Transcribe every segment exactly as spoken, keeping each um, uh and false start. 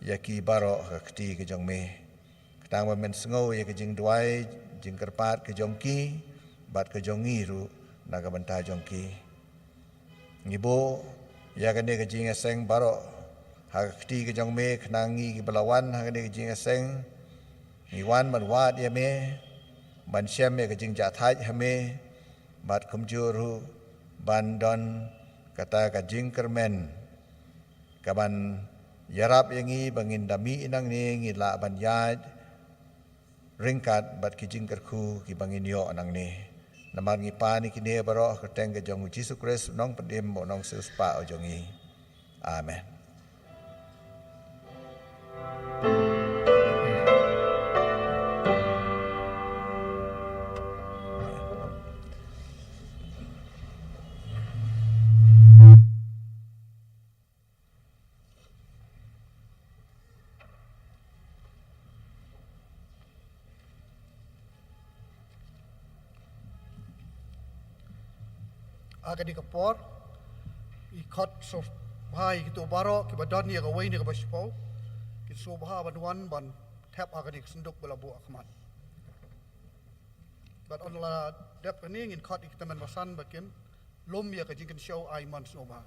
ïa ki baroh ha ka kti ka jong me. Khnang ba men sngew ïa ka jingduwai jingkyrpad ka jong ki bad ka jong ngi ruh na ka bynta jong ki. Ngi buh ïa kane ka jingïaseng baroh ha ka kti ka jong me, khnang ngi kiba la wan ha kane ka jingïaseng ngi wan ban wad ïa me, ban shem ïa ka jingjahthait ha me, bad kumjuh ruh ban don kata ka jingkyrmen kaban ïarap ïa ngi ba ngin da mih nangne ngi lah ban ïaid ryngkat bad ki jingkyrkhu kiba ngin ïoh nangne. Namar ngi pan ïa kine baroh ha ka kyrteng ka jong U Jisu Khrist, U Nongpynim bad U Nongsiewspah jong ngi. Amen. Ha kane ka por, i khot sngewbha ïa kito baroh kiba don ïa kawei na kaba shiphew, kin sngewbha ban wan ban thep ha kane ka synduk ba la buh ha khmat. Bad ynda la dep kane ngin khot ïa ki tymmen basan ba kin lum ïa ka jingkynshew ai mon sngewbha.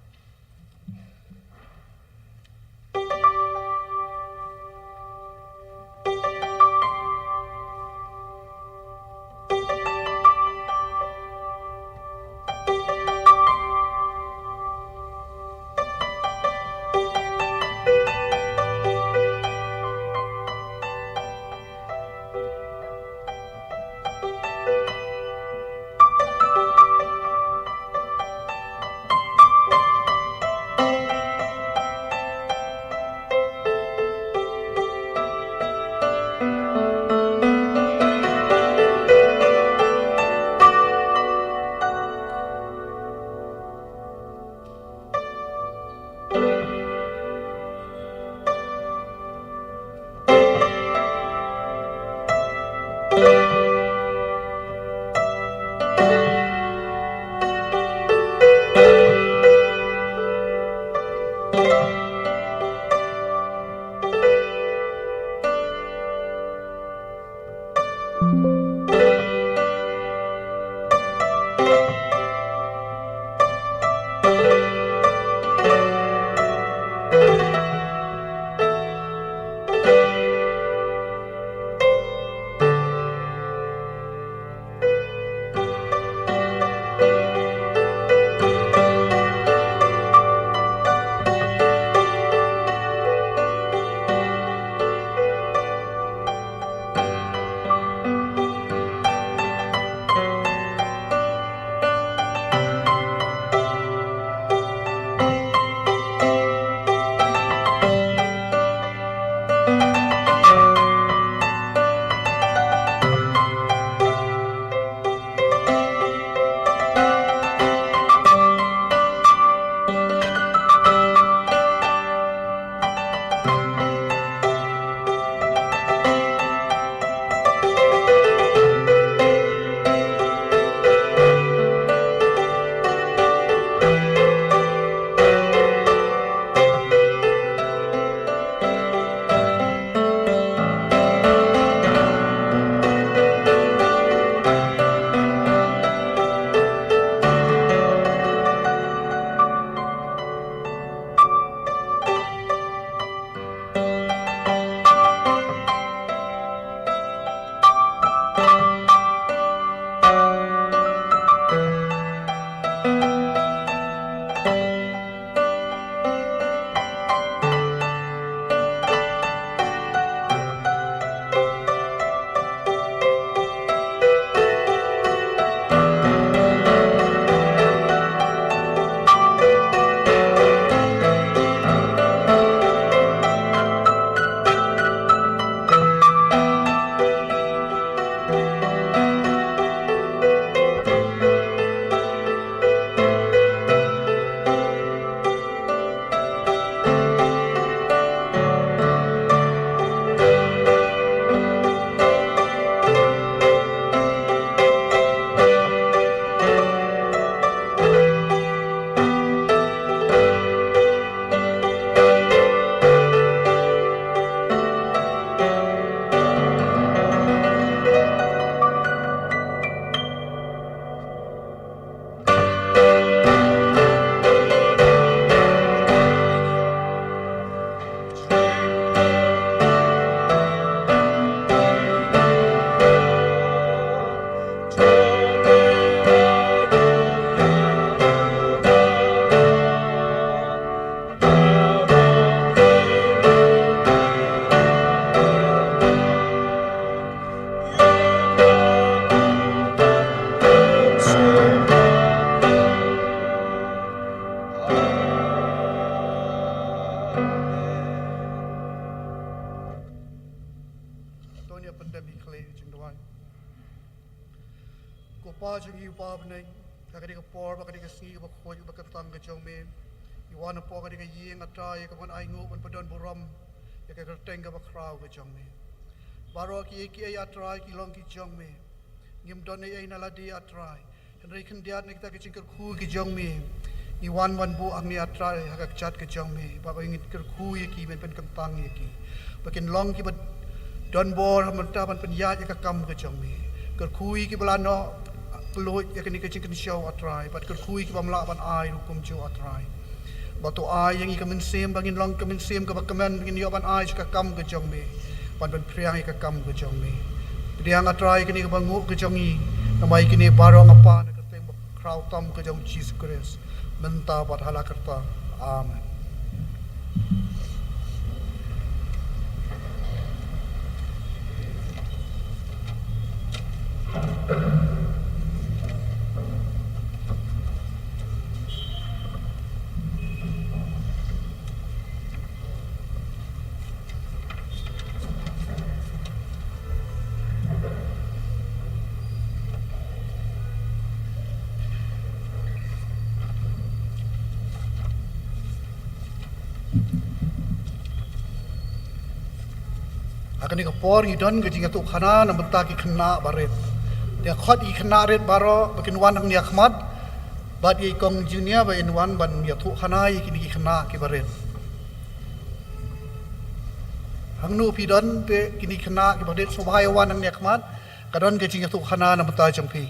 Lem hi khleh jingduwai. Ko Pa jong ngi uba ha bneng, ha kane ka por bad kane ka sngi kaba khuid bad kaba kyntang ka jong me, ngi wan hapoh kane ka ïing, A Trai, ïa kaban ai nguh ban pyndonburom ïa ka kyrteng kaba khraw ka jong me. Baroh kiei kiei, A Trai, ki long ki jong me. Ngim don ei ei na lade, A Trai. Hynrei khyndiat na kita ki jingkyrkhu ki jong me, ngi wan ban buh hangne, A Trai, ha ka kjat ka jong me, ba, ba ngin kyrkhu ïa ki, men pynkyntang ïa ki, ba kin long kiba donbor ha mynta ban pynïaid ïa ka kam ka jong me. Kyrkhu ïa kiba la noh kylluid ïa kane ka jingkynshew, A Trai, bad kyrkhu ïa ki bym lah ban ai rukom jong, A Trai. Ba to ai ïa ngi ka mynsiem, ba ngin long ka mynsiem kaba kmen, ba ngin ïoh ban ai sha ka kam ka jong me, ban pynphriang ïa ka kam ka jong me. Pdiang, A Trai, kane kaba nguh ka jong ngi, namar kine baroh nga pan ha ka kyrteng ba khraw tam ka jong U Jisu Khrist, mynta bad hala karta. Amen. Ha kane ka por ngi don ka jingïathuhkhana na bynta ki khynnah barit. Te khot ïa ki khynnah rit baroh ba kin wan hangne ha khmat, bad ïa i kong Junior ba in wan ban ïathuhkhana ïa kine ki khynnah kiba rit. Hangno phi don phi kine ki khynnah kiba rit, sngewbha ïa wan hangne ha khmat. Ka don ka jingïathuhkhana na bynta jong phi.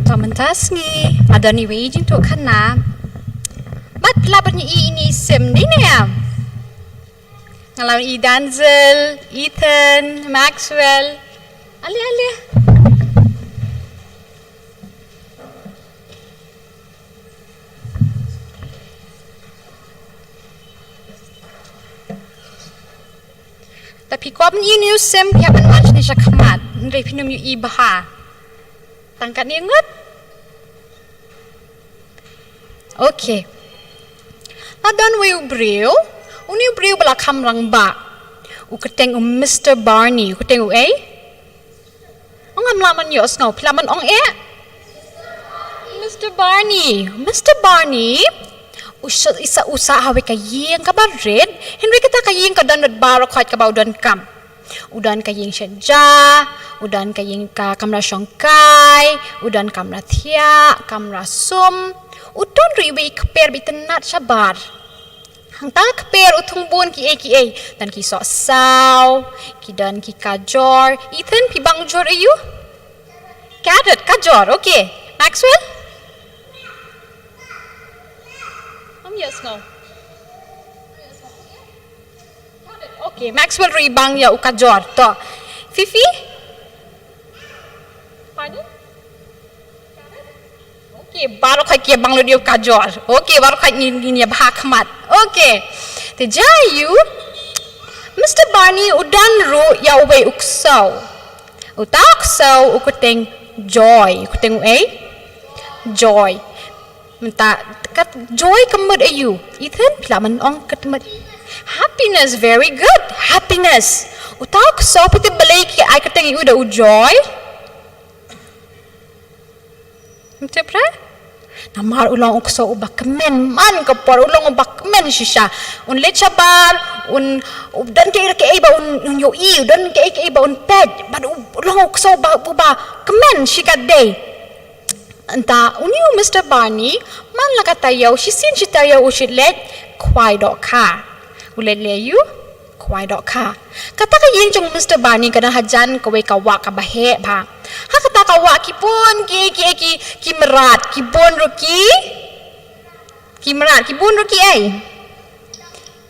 To mynta sngi nga don iwei i jingïathuhkhana. Bad phi lah ban ïohi ïa ine i sim, dei ne em? Nga la wan i Denzel, Ethan, Maxwell. Ale, ale. Te phi kwah ban ïohi ïa ine i sim, phi hap ban wan shane sha khmat. Hynrei phin ym ïohi bha. Tang katne ngut. Okay. La don uwei u briew, une u briew ba la kham rangbah. U kyrteng u Mister Barney, u kyrteng uei? Ong, ngam lah ban ïohsngew, phi lah ban ong eh? Mister Barney, Mister Barney, u sah, i sah, u sah ha kawei ka ïing kaba rit, hynrei kata ka ïing ka don bad baroh khoit kaba u donkam. U don ka ïing shet ja, u don ka ïing ka kamra shongkai, u don kamra thiah, kamra sum, u don ruh iwei i kper ba itynnad shabar. Hangta ka kper u thung bun kiei kiei. Don ki sohsaw, ki don ki kajor. Ethan, phi bang jor aïu? Carrot, kajor, okay. Maxwell? Ym ïohsngew. Okay, Maxwell ruh i bang ïa u kajor. To. Fifi? Pardon? Okay, baroh khoit ki bang lut ïa u kajor. Okay, baroh khoit ngin, ngin ïa bha khmat. Okay. Te jia ïa u, Mister Barney u don ruh ïa uwei u ksew. Uta u ksew u kyrteng Joy. U kyrteng uei? Joy. Mynta ka Joy ka mut aïu? Ethan, phi lah ban ong ka mut Happiness, very good. Happiness. Uta u ksew, phi tip balei ki ai kyrteng ïa u da u Joy? Ym tip re? Namar u long u ksew uba kmen man ka por, u long uba kmen shisha. Un leit shabar, un, u don kaei kaei ba un, un ïohi, u don kaei kaei ba un peit, bad u long u ksew uba, uba kmen shikatdei. Mynta une u Mister Barney, man la ka taïew, shisien shi taïew u shait leit khwai dohkha. U leit leh aïu? Khwai dohkha. Kata ka ïing jong Mister Barney ka don hajan kawei ka wah kaba heh bha. Ha kata ka wah ki bun ki, ki, ki, ki mrad, ki bun ruh ki, ki mrad, ki bun ruh ki ei?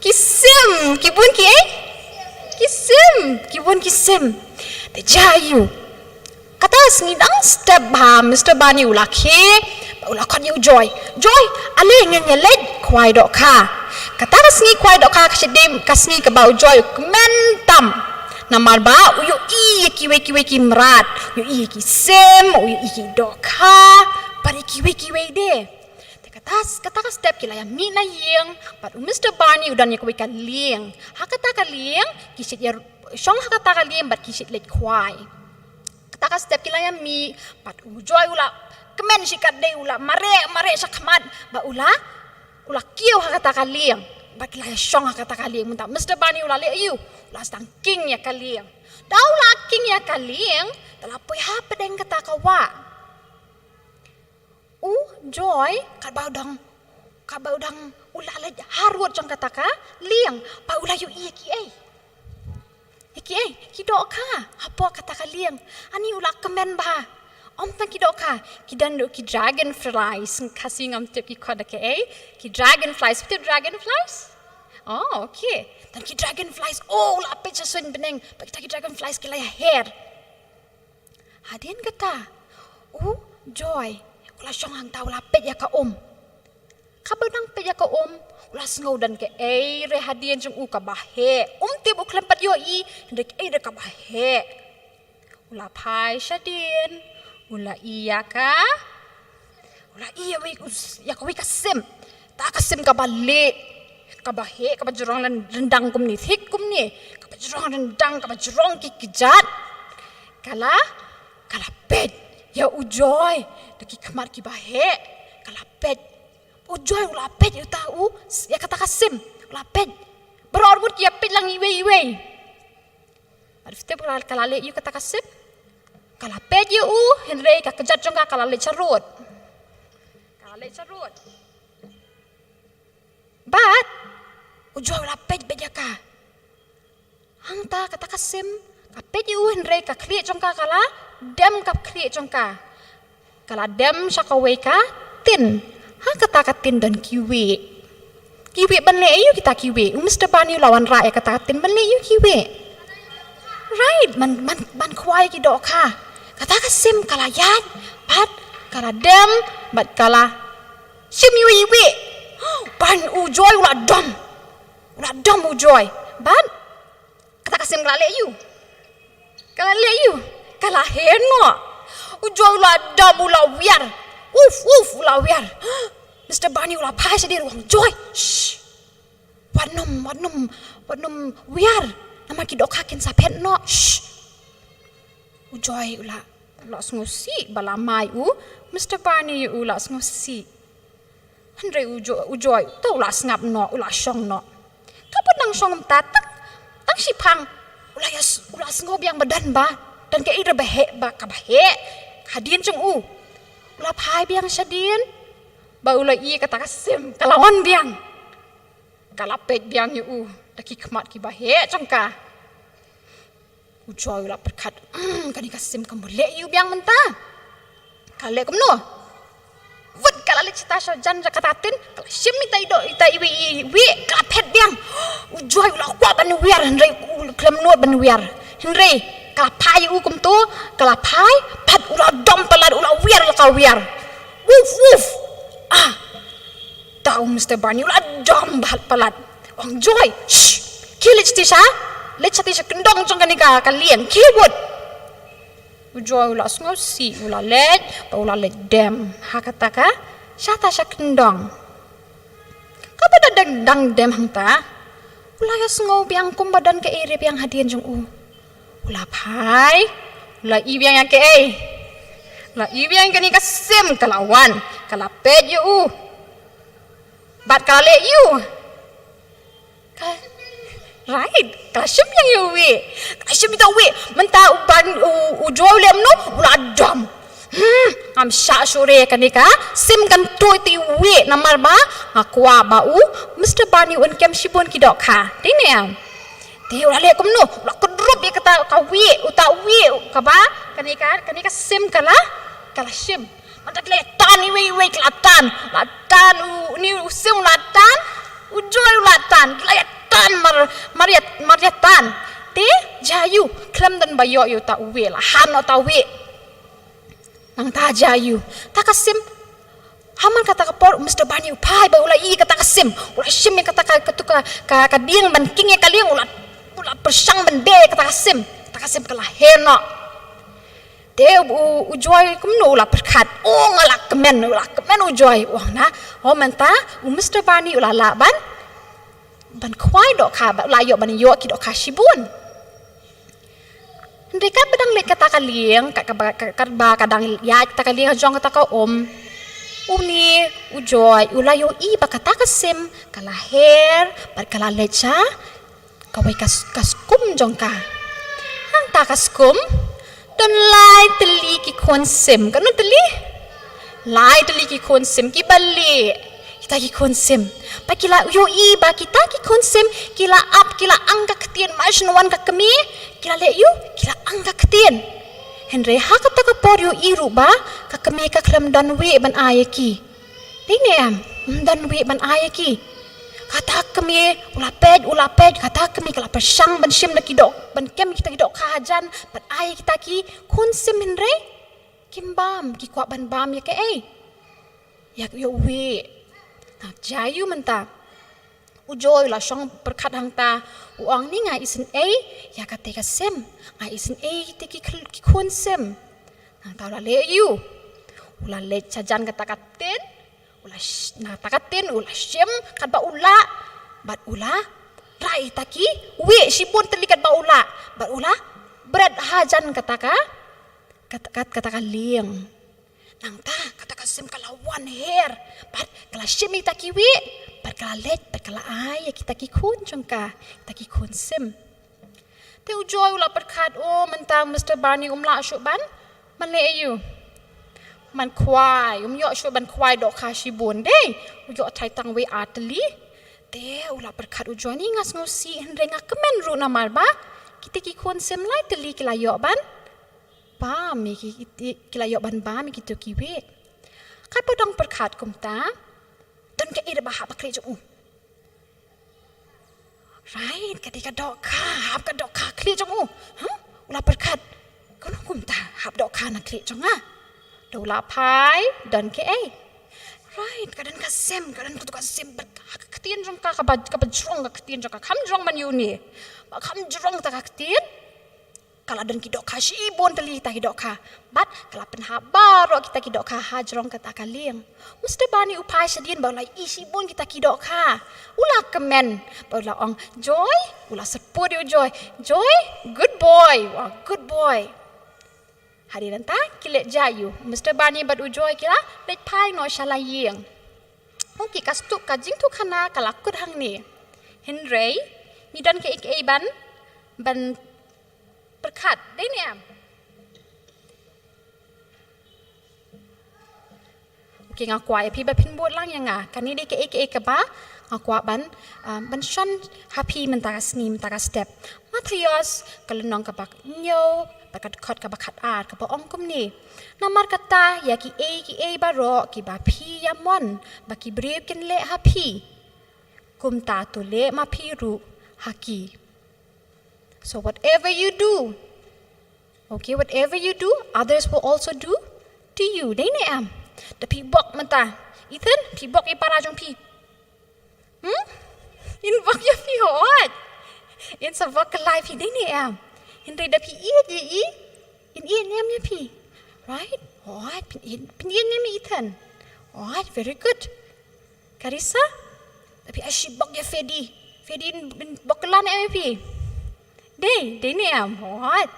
Ki sim, ki bun ki ei? Ki sim, ki bun ki sim. Te jia ïa u. Kata sngi dang step bha, Mister Barney u la khie, u la khot ïa u Joy. Joy, ale ngin ïa leit khwai dohkha. Kata ka sngi khwai dohkha ka sdang ka sngi kaba u Joy u kmen tam. Namar ba u ïohi ïa kiwei kiwei ki mrad, u ïohi ïa ki sim, u ïohi ïa ki dohkha, bad ïa kiwei kiwei de. Te kata, kata ka step ki la ïa mih na ïing, bad u Mister Barney u don ïa kawei ka lieng. Ha kata ka lieng, ki shait ïa shong ha kata ka lieng, bad ki shait leit khwai. Kata ka step ki la ïa mih, bad u Joy u la kmen shikatdei, u la mareh, mareh shakhmat, bad u la, u la kiew ha kata ka lieng. Bad ki la ïa shong ha kata ka lieng, mynta Mister Barney u la leh ïa u, u la sdang king ïa ka lieng. Da u la king ïa ka lieng, da la poi hapdeng kata ka wah. U Joy, katba u dang, katba u dang, u la leit harud jong kata ka lieng, bad u la ïohi ïa ki ei. Ïa ki ei, ki dohkha, hapoh kata ka lieng. Ani u la kmen bha. Ym tang ki dohkha, ki don ruh ki dragonflies, Khasi ngam tip ki khot da kaei, ki dragonflies, tip dragonflies? Oh, okay. Don ki dragonflies, oh, u la peit sha suiñ bneng, bad kita ki dragonflies ki la ïa her. Hadien kata, u Joy, u la shong hangta u la peit ïa ka um. Katba u dang peit ïa ka um, u la sngew don kaei re hadien jong u kaba heh. Um tip, u khlem pat ïohi, hynrei kaei re kaba heh. U la phai shadien, u la ïa ka U la ïa wei, ïa kawei ka sim. Ta ka sim kaba leh, kaba heh, kaba jrong ren-, ryndang kumne, thik kumne. Kaba jrong ryndang, kaba jrong ki kjat. Ka la, ka la peit ïa u Joy da ki khmat kiba heh. Ka la peit. U Joy u la peit ïa uta u, ïa kata ka sim. U la peit. Baroh arngut ki ïa peit lang iwei iwei. Bad phi tip ka la, ka la leh ïa u kata ka sim. Ka la peit ïa u, hynrei ka kjat jong ka ka la leit sha rud. Ka la leit sha rud. Bad u Joy u la peit beit ïa ka. Hangta kata ka sim, ka peit ïa u, hynrei ka khlieh jong ka ka la dem, ka khlieh jong ka. Ka la dem sha kawei ka tin. Ha kata ka tin don kiwei. Kiwei ban leh aïu kita kiwei. U Mister Barney u la wanrah ïa kata ka tin ban leh aïu kiwei. Right, ban, ban, ban khwai ki dohkha. Kata ka sim ka la ïaid, bad ka la dem, bad ka la shim ïa iwei. Ban u Joy u la dom. U la dom u Joy. Bad kata ka sim ka la leh aïu. Ka la leh aïu. Ka la her noh. U Joy u la dom u la wiar. Uf, uf, u la wiar. Mister Barney u la phai shadien u ong, Joy. Shh. Wat nym, wat nym, wat nym wiar. Namar ki dohkha kin sa phet noh. Shh. U Joy u la, u la sngewsih ba la mai u Mister Barney, u la sngewsih. Hynrei u Jo-, u Joy, to u la sngap noh, u la shong noh. Katba dang shong mynta tang, tang shiphang. U la ïa s-, u la sngew biang ba don ba, don kaei re ba heh, ba kaba heh hadien jong u. U la phai biang shadien. Ba u la ïohi kata ka sim ka la wan biang. Ka la peit biang ïa u da ki khmat kiba heh jong ka. U Joy u la pyrkhat, "Hmm, kane ka sim kam leh ïa u biang mynta." Ka leh kumno? Wut, ka la leit shata sha jan jong kata ka tin, ka la shim ïa ita i doh, ita iwei, iwei, ka la phet biang. U Joy u la kwah ban wiar, hynrei u khlem nud ban wiar. Hynrei ka la phai ïa u kumto, ka la phai, pat u la dom palat, u la wiar, la ka wiar. Wuf, wuf. Ah. Ta u Mister Barney u la dom bad palat. Ong, Joy, shh, khie leit shatei sha, leit shatei sha kyndong jong kane ka, ka lieng, khie wut. U Joy u la sngewsih, u la leit, bad u la leit dem ha kata ka, shata sha kyndong. Katba da dang, dang dem hangta, u la ïa sngew biang kumba don kaei re biang hadien jong u. U la phai, u la ïohi biang ïa kaei. U la ïohi biang ïa kane ka sim ka la wan, ka la peit ïa u. Bad ka la leh ïa u. Ka, right, ka la shim ïa u wieh. Ka la shim ïa u wieh. Mynta u Ban, u, u Joy u leh kumno, u la dom. Hmm, ngam shah shuh re kane ka sim kan tuh ïa u wieh namar ba nga kwah ba u Mister Barney un kem shibun ki dohkha. Dei ne em? Te u la leh kumno, u la kudrup ïa kata ka wieh, uta u wieh, kaba kane ka, kane ka sim ka la, ka la shim. Mynta ki la ïa tan iwei iwei, ki la tan, la tan u, une u sim u la tan, u Joy u la tan, ki la ïa Ïu, khlem don ba ïoh ïa uta uwei, la han noh uta uwei. Nangta jia ïu. Ta ka sim. Ha man kata ka por, u Mister Barney u phai bad u la ïohi kata ka sim. U la shim ïa kata ka, katu ka, ka, ka dieng ban king ïa ka lieng, u la, u la pyrshang ban beh ïa kata ka sim. Kata ka sim ka la her noh. Te u, u, u Joy kumno u la pyrkhat. Oh, nga la kmen, u la kmen u Joy. U ong na, oh, mynta, u Mister Barney u la lah ban, ban khwai dohkha, bad u la ïoh ban ïoh ki dohkha shibun. Hynrei katba dang leit kata ka lieng, ka, ka, ka, katba ka dang ïaid kata ka lieng jong kata ka um. Une, u Joy, u la ïohi ba kata ka sim, ka la her, bad ka la leit sha kawei ka s-, ka skum jong ka. Hangta ka skum, don lai tylli ki khun sim. Katno tylli? Lai tylli ki khun sim, kiba lieh. Kita ki khun sim. Ba ki la ïohi ba kita ki khun sim, ki la ap, ki la ang ka ktien, mar shen wan ka kmie, ki la leh ïu, ki la ang ka ktien. Hynrei ha kata ka por ïohi ruh ba, ka kmie ka khlem don wei ban ai ïa ki. Dei ne em, ym don wei ban ai ïa ki. Kata ka kmie, u la peit, u la peit, kata ka kmie ka la pyrshang ban shim na ki doh, ban kem kita ki dohkha hajan, ban ai ïa kita ki khun sim hynrei kim bam, ki kwah ban bam ïa kaei? Ïa, ïa uwei. Na, jia ïu mynta. U Joy u la shong pyrkhat hangta, u ong ni nga isynei ïa kata ka sim, nga isynei ïa kita ki khl-, ki khun sim. Nangta u la leh ïu. U la leit shajan kata ka tin. U la sh-, na kata ka tin, u la shim katba u lah. Bad u la rai ïa kita kiwei shibun tylli katba u lah. Bad u la bret hajan kata ka, kata, kata, kata ka lieng. Nangta, kata ka sim ka la wan her. Bad ka la shim ïa kita kiwei. Bad ka la leit, bad ka la ai ïa kita ki khun jong ka. Kita ki khun sim. Te u Joy u la pyrkhat, oh, mynta Mister Barney um lah shuh ban, ban leh ïu. Ban khwai, um ïoh shuh ban khwai dohkha shibun dei. U ïoh thait tang wei ar tylli. Te u la pyrkhat u Joy ni nga sngewsih hynrei nga kmen ruh namar ba kita ki khun sim lai tylli ki la ïoh ban bam ïa ki, ki, ki la ïoh ban bam ïa kito kiwei. Katba u dang pyrkhat kumta, don kaei ba hap ha khlieh jong u. Right, ka dei ka dohkha, hap ka dohkha ha khlieh jong u. Huh? U la pyrkhat. Kumno kumta hap dohkha na khlieh jong nga? Te u la phai, don kaei? Right, ka don ka sim, ka don katu ka sim bad ha ka ktien jong ka, kaba, kaba jrong ka ktien jong ka, kham jrong ban ïohi. Ba kham jrong kata ka ktien. Ka la don ki dohkha shibun tylli kita ki dohkha. Bad ka la pynhap baroh kita ki dohkha ha jrong kata ka lieng. Mister Barney u phai shadien bad u la ïohi shibun kita ki dohkha. U la kmen bad u la ong, Joy, u la syrpud ïa u Joy. Joy, good boy. Wow, good boy. Hadien nangta ki leit jia ïu. Mister Barney bad u Joy ki la leit phai noh sha la ïing. Okay, ka stuk ka jingïathuhkhana ka la kut hangne. Hynrei ngi don kaei kaei ban, ban pyrkhat, dei ne em? Okay, nga kwah ïa phi ba phin bud lang ïa nga. Kane dei kaei kaei kaba nga kwah ban, ah, ban shon ha phi mynta ka sngi, mynta ka step. Mathaios ka lynnong kaba hynñiew, bad ka dkhot kaba khatar, kaba ong kumne. Namar kata ïa kiei kiei baroh kiba phi ïa mon ba ki briew kin leh ha phi, kumta to leh ma phi ruh ha ki. So whatever you do, okay, whatever you do, others will also do to you. Dei ne em? Da phi bok mynta. Ethan, phi bok ïa para jong phi. Hmm? In bok ïa phi, hooid. In sa bok kylla ïa phi, dei ne em? Hynrei da phi ïeit ïa i, in ïeit ne em ïa phi? Right? Hooid, phin ïeit, phin ïeit ne em ïa Ethan? Hooid, very good. Karissa, da phi ai shi bok ïa Fedi. Fedi in, in bok kylla ne em ïa phi? Dei, dei ne em? Hooid.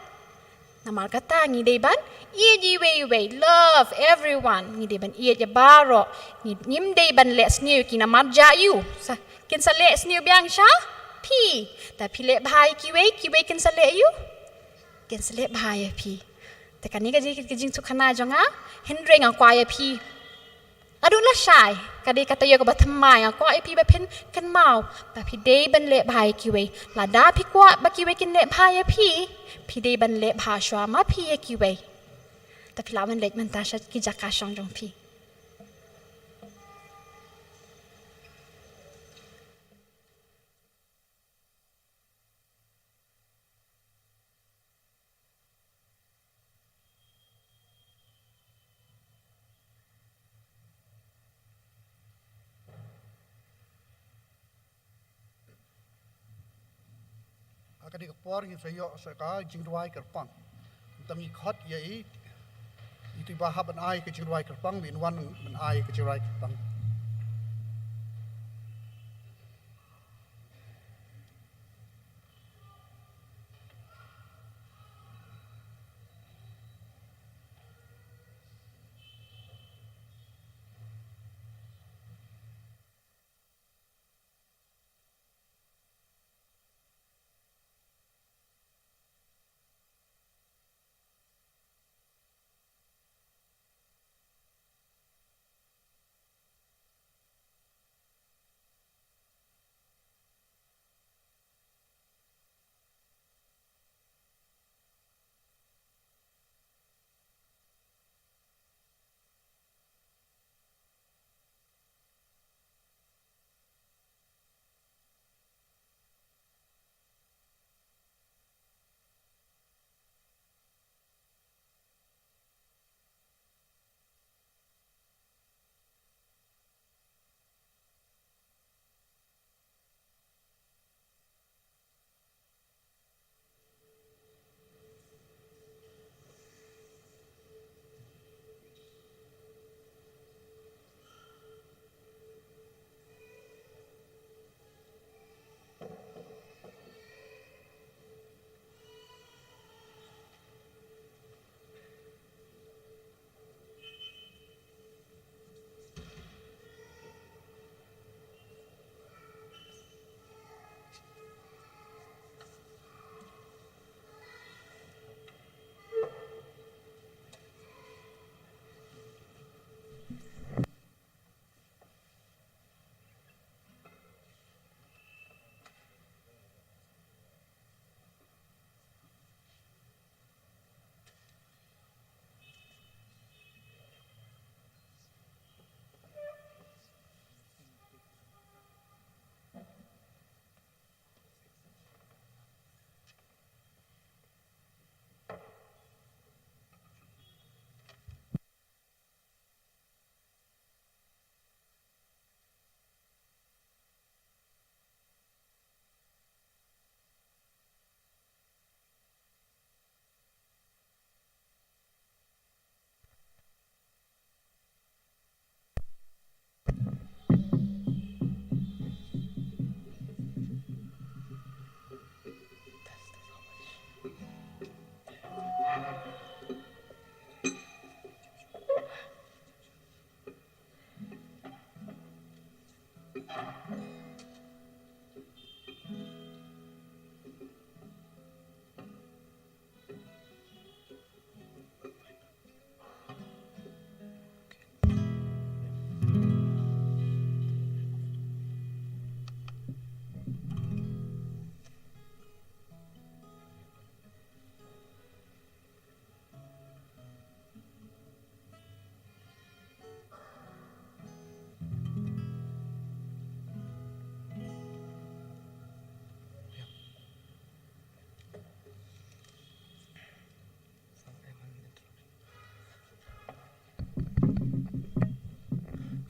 Namar kata ngi dei ban ïeit iwei iwei, love everyone. Ngi dei ban ïeit ïa baroh. Ngi, ngim dei ban leh sniew ïa ki namar jia ïu. Sa, kin sa leh sniew biang sha phi. Te phi leh bha ïa kiwei, kiwei kin sa leh ïa u, kin sa leh bha ïa phi. Te kane ka jing, ka jingïathuhkhana jong nga, hynrei nga kwah ïa phi. Naduh lashai, ka dei ka taïew kaba thymmai, nga kwah ïa phi ba phin kynmaw ba phi dei ban leh bha ïa kiwei. Lada phi kwah ba kiwei kin leh bha ïa phi, phi dei ban leh bha shuwa ma phi ïa kiwei. Te phi lah ban leit mynta sha ki jaka shong jong phi. Ka dei ka por ngin sa ïoh sa ka jingrwai kyrpang. Mynta ngi khot ïa i, i tu i Bah hap ban ai ka jingrwai kyrpang, ba in wan ban ai ka jingrwai kyrpang.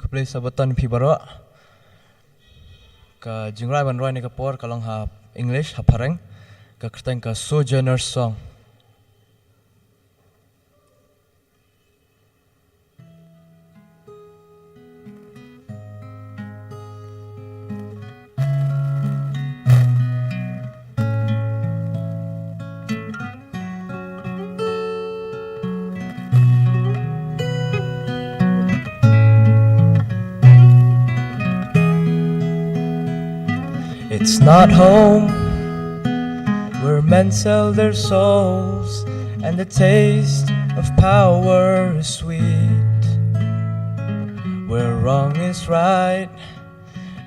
Khublei Sabbaton phi baroh. Ka jingrwai ban rwai ne ka por ka long ha English, ha phareng. Ka kyrteng ka Sojourner's Song. It's not home where men sell their souls and the taste of power is sweet, where wrong is right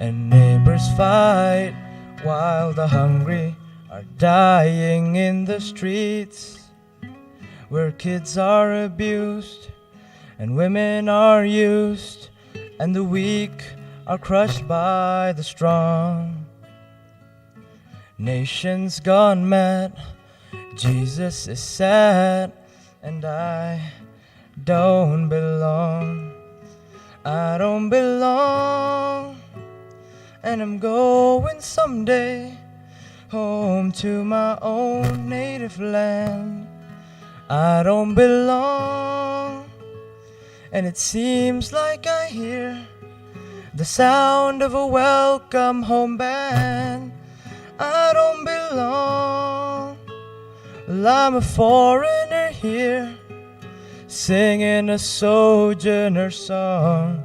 and neighbors fight while the hungry are dying in the streets, where kids are abused and women are used and the weak are crushed by the strong. Nations gone mad, Jesus is sad, and I don't belong. I don't belong, and I'm going someday. home to my own native land. I don't belong, and it seems like I hear the sound of a welcome home band. I don't belong, well, I'm a foreigner here, singing a sojourner song.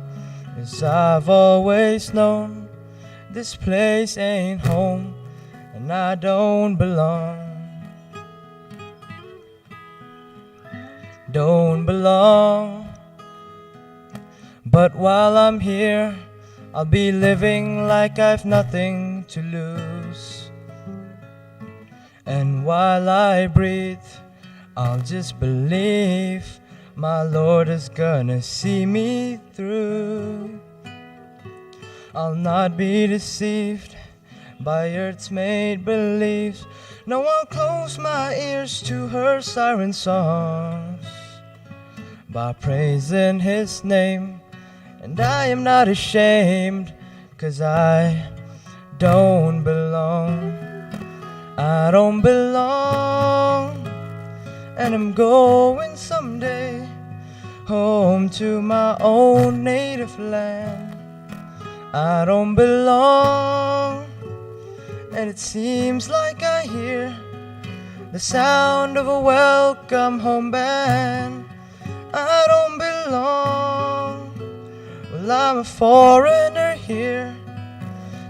'Cause I've always known this place ain't home, and I don't belong. Don't belong. But while I'm here, I'll be living like I've nothing to lose. And while I breathe, I'll just believe my Lord is gonna see me through. I'll not be deceived by earth's made beliefs. No, I'll close my ears to her siren songs by praising his name. And I am not ashamed, 'cause I don't belong. I don't belong, and I'm going someday home to my own native land. I don't belong, and it seems like I hear the sound of a welcome home band. I don't belong. Well, I'm a foreigner here,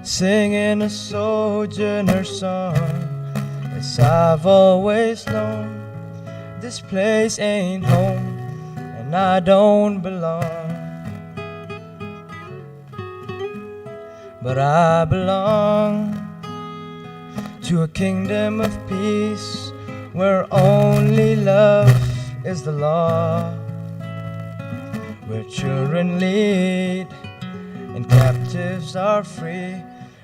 singing a sojourner song. As I've always known, this place ain't home, and I don't belong. But I belong to a kingdom of peace, where only love is the law, where children lead and captives are free,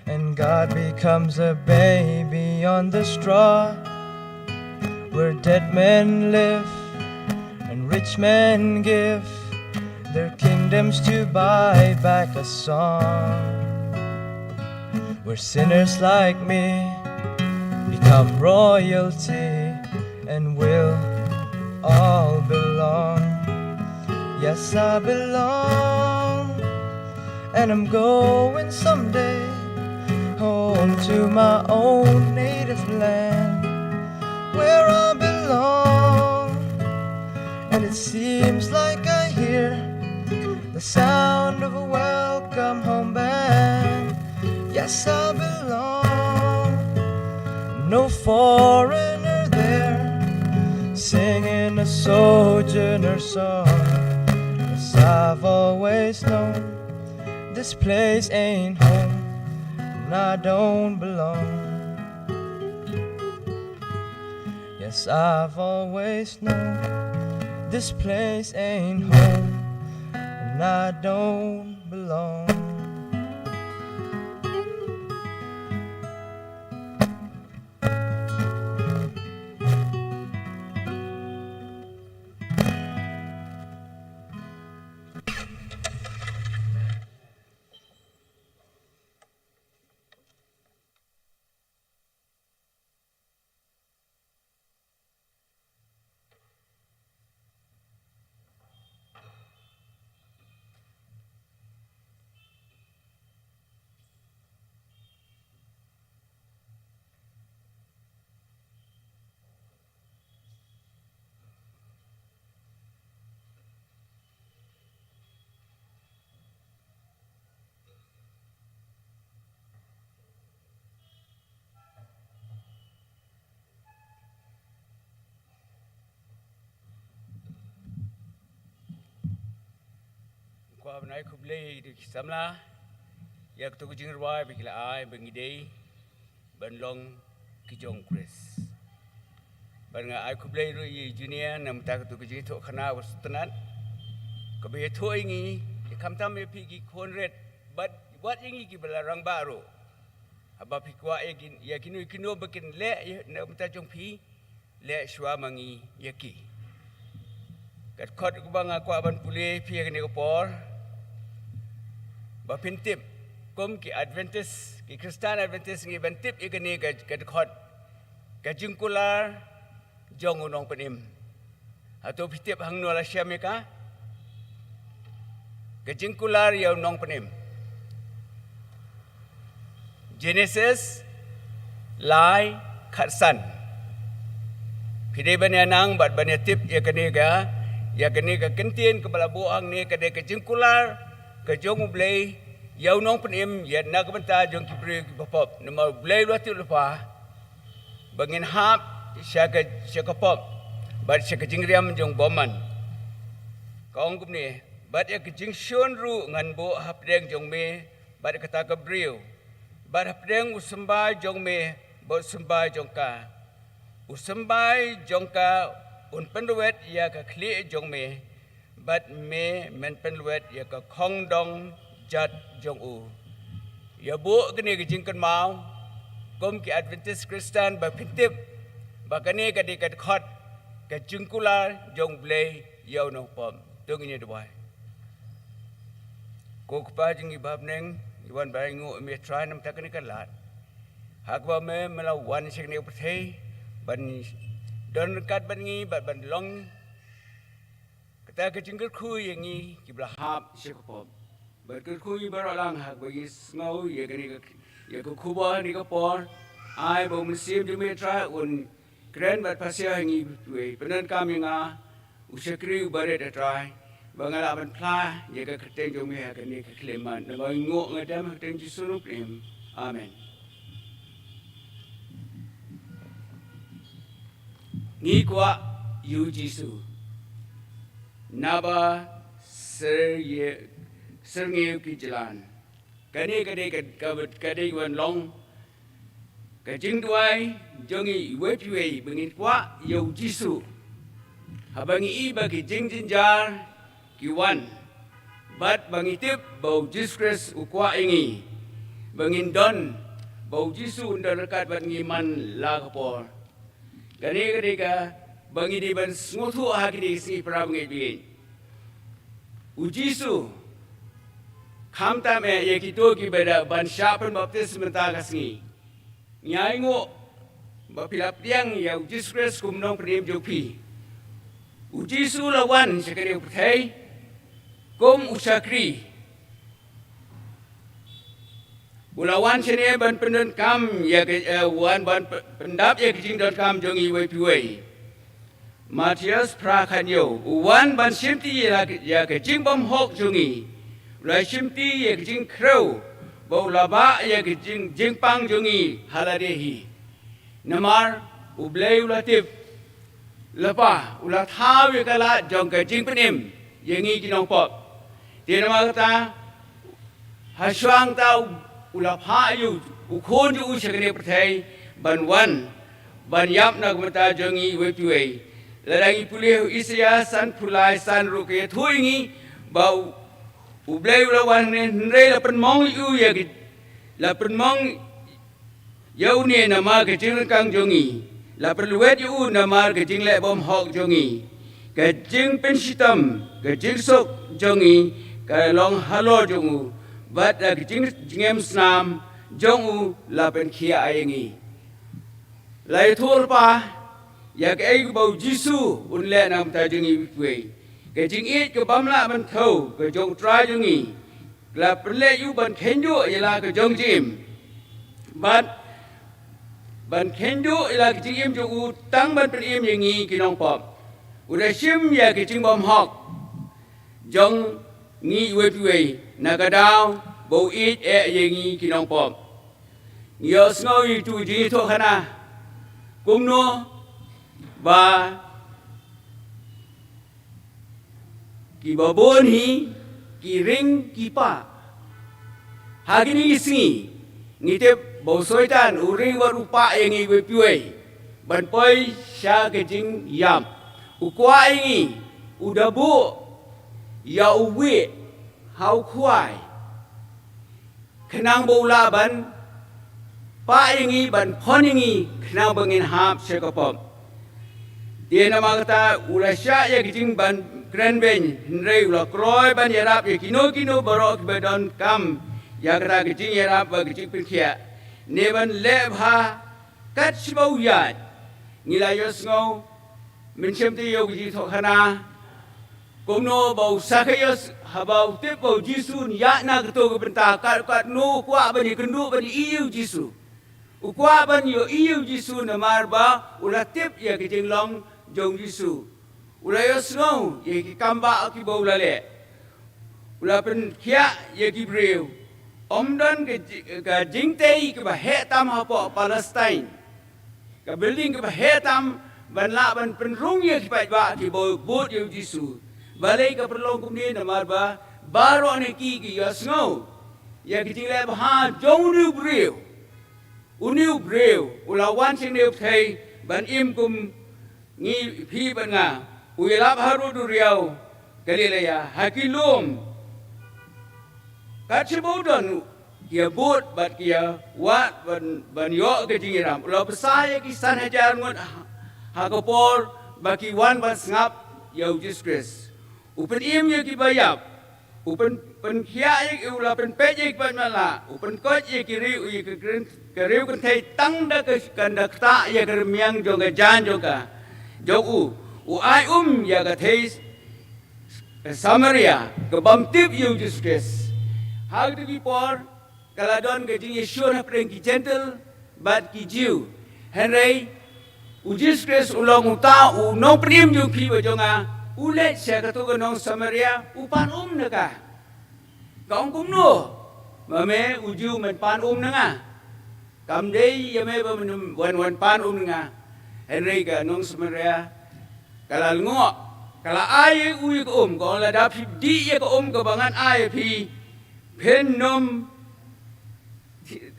and God becomes a baby on the straw, where dead men live and rich men give their kingdoms to buy back a song, where sinners like me become royalty and will all belong. Yes, I belong, and I'm going someday home to my own native land, where I belong. And it seems like I hear the sound of a welcome home band. Yes, I belong. No foreigner there, singing a sojourner song. As I've always known, this place ain't home, and I don't belong. Yes, I've always known, this place ain't home, and I don't belong. Kwah ban ai khublei ïa ki samla ïa kato ka jingrwai ba ki la ai ba ngi dei ban long ki jong Khrist. Bad nga ai khublei ruh ïa i Junior namar kato ka jingthoh khana ba sngewtynnat kaba ïathuh ïa ngi, ïa khamtam ïa phi ki khun rit bad wat ïa ngi kiba la rangbah ruh. Haba phi kwah ïa ki, ïa kino kino ba kin leh ïa na ka bynta jong phi, leh shuwa ma ngi ïa ki. Ka dkhot kaba nga kwah ban pule phi ïa kane ka por, ba phin tip Kum ki Adventist, ki Khristan Adventist ngi ban tip ïa kane ka, ka dkhot, ka jingkular jong u nongpynim. Hato phi tip hangno la shem ïa ka? Ka jingkular ïa u nongpynim. Genesis lai khatsan. Phi dei ban ïa nang bad ban ïa tip ïa kane ka, ïa kane ka kyntien kaba la buh hangne, ka dei ka jingkular ka jong U Blei ïa u nongpynim, ïa na ka bynta jong ki briew kiba pop. Namar U Blei u la tip lypa ba ngin hap sha ka, sha ka pop bad sha ka jingriam jong bymman. Ka ong kumne, bad ïa ka jingshun ruh ngan buh hapdeng jong me bad kata ka briew, bad hapdeng u symbai jong me bad u symbai jong ka. U symbai jong ka un pynlwet ïa ka khlieh jong me, bad me men pynlwet ïa ka khongdong jat jong u. Ïa buh kane ka jingkynmaw, kum ki Adventist Khristan ba phin tip ba kane ka dei ka dkhot ka jingkular jong U Blei ïa u nongpop. To ngin ïa duwai. Ko Kpa jong ngi ba ha bneng, ngi wan ban ainguh ïa me Trai namar kane ka lad. Ha kaba me, me la wan sha kane ka pyrthei ban don ryngkat bad ngi, bad ban long kata ka jingkyrkhu ïa ngi kiba la hap sha ka pop. Bad kyrkhu ïa ngi baroh lang ha kaba ngi sngew ïa kane ka, ïa ka khubor ha kane ka por. Ai ba U Mynsiem jong me Trai un kren bad pasiaw ha ngi kiwei. Pyndonkam ïa nga, u shakri uba rit, Trai, ba nga lah ban phla ïa ka kyrteng jong me ha kane ka khyllipmat. Namar ngi nguh ngi dem ha ka kyrteng Jisu nongpynim. Amen. Ngi kwah ïa u Jisu naba syrngiew, syrngiew ki jlan. Kane ka dei ka, ka, ka dei wan long ka jingduwai jong ngi iwei pa iwei ba ngin kwah ïa u Jisu. Haba ngi i ba ki jingjynjar ki wan, bad ba ngi tip ba u Jisu Khrist u kwah ïa ngi, ba ngin don, ba u Jisu un don ryngkat bad ngi man la ka por. Kane ka dei kaba ngi dei ban sngewthuh ha kine ki sngi para bangeit. U Jisu, khamtam eh ïa kito kiba da ban shah pynbaptis mynta ka sngi. Ngi ainguh ba phi la pdiang ïa u Jisu Khrist kum nongpynim jong phi. U Jisu la wan sha kane ka pyrthei kum u shakri. U la wan shane ban pyndonkam ïa ka, eh, wan ban p-, pyndap ïa ka jingdonkam jong ngi iwei pa iwei. Mathaios phra khathynñiew, u wan ban shimti ïa ka, ïa ka jingbymhok jong ngi. U la shimti ïa ka jingkhrew, bad u la bah ïa ka jing, jingpang jong ngi ha lade hi. Namar U Blei u la tip lypa, u la thaw ïa ka lad jong ka jingpynim ïa ngi ki nongpop. Te namar kata, ha shuwa kata u, u la phah ïa u, u khun jong u sha kane ka pyrthei ban wan ban ïap na ka bynta jong ngi iwei pa iwei. Lada ngi pule ha u Isaïah sanphew lai san ruh ka ïathuh ïa ngi ba u, U Blei u la wan hangne hynrei la pynmong ïa u ïa ki, la pynmong ïa une namar ka jingryngkang jong ngi, la pynlwet ïa u namar ka jingleh bymhok jong ngi. Ka jingpynshitom, ka jingsuk jong ngi ka long halor jong u, bad da ka jing, jingim snam jong u la pynkhiah ïa ngi. La ïathuh lypa ïa kaei kaba u Jisu un leh na ka bynta jong ngi iwei pa iwei. Ka jingïeit kaba ym lah ban thew ka jong u Trai jong ngi, la pynleit ïa u ban kheiñduh ïa la ka jong jingim. Bad ban kheiñduh ïa la ka jingim jong u tang ban pynim ïa ngi ki nongpop. U da shim ïa ka jingbymhok jong ngi iwei pa iwei na ka daw ba u ïeit eh ïa ngi ki nongpop. Ngi ïohsngew ïa utu u jingïathuhkhana kumno ba kiba bun hi ki ring ki pah. Ha kine ki sngi ngi tip ba u Soitan u ring bad u pah ïa ngi iwei pa iwei ban poi sha ka jingïap. U kwah ïa ngi, u da buh ïa u wieh ha u khwai khnang ba u lah ban pah ïa ngi, ban phon ïa ngi khnang ba ngin hap sha ka pop. Te namar kata u la shah ïa ka jingban kren beiñ, hynrei u la kloi ban ïarap ïa kino kino baroh kiba donkam ïa kata ka jingïarap bad ka jingpynkhiah ne ban leh bha kat shaba u ïaid. Ngi la ïohsngew mynshem te ïa u ka jingthoh khana kumno ba u Sakhaios haba u tip ba u Jisu un ïaid na kato ka bynta, kat kat no u kwah ban ïakynduh ban ïohi ïa u Jisu. U kwah ban ïohi ïa u Jisu namar ba u la tip ïa ka jinglong jong u Jisu. U la ïohsngew ïa ki kam bah kiba u la leh. U la pynkhiah ïa ki briew. Ym don ka ji-, ka jingtei kaba heh tam hapoh Palestine, ka building kaba heh tam ban lah ban pynrung ïa ki paidbah kiba bud ïa u Jisu. Balei ka pynlong kumne? Namar ba baroh na ki ki ïohsngew ïa ka jingleh bha jong une u briew. Une u briew u la wan sha une u pyrthei ban im kum ngi, phi bad nga. U ïalap ha rud duriaw Galilea ha ki lum. Kat shaba u don ki ïabud bad ki ïawad ban, ban ïoh ka jingïarap. U la bsa ïa ki san hajar ngut ha, ha ka por ba ki wan ban sngap ïa u Jisu Khrist. U pynim ïa kiba ïap. U pyn, pynkhiah ïa, u la pynpeit ïa ki paidbah. U pynkoit ïa ki riew, ïa ka kren, ka riew kynthei tang da ka, kan da ktah ïa ka rmiang jong ka jaiñ jong ka, jong u. U ai um ïa ka thei Samaria ka bym tip ïa u Jisu Khrist. Ha kata ka por ka la don ka jingïashun hapdeng ki Jentil bad ki Jiw. Hynrei u Jisu Khrist u long uta u nongpynim jong phi bad jong nga, u leit sha kato ka nong Samaria, u pan um na ka. Ka ong kumno, ma me u Jiw men pan um na nga? Kam dei ïa me ba men wan, wan pan um na nga. Hynrei ka nong Samaria ka la lyngngoh, ka la ai ïa u ïa ka um, ka ong lada phi dih ïa ka um kaba ngan ai ïa phi, phin ym,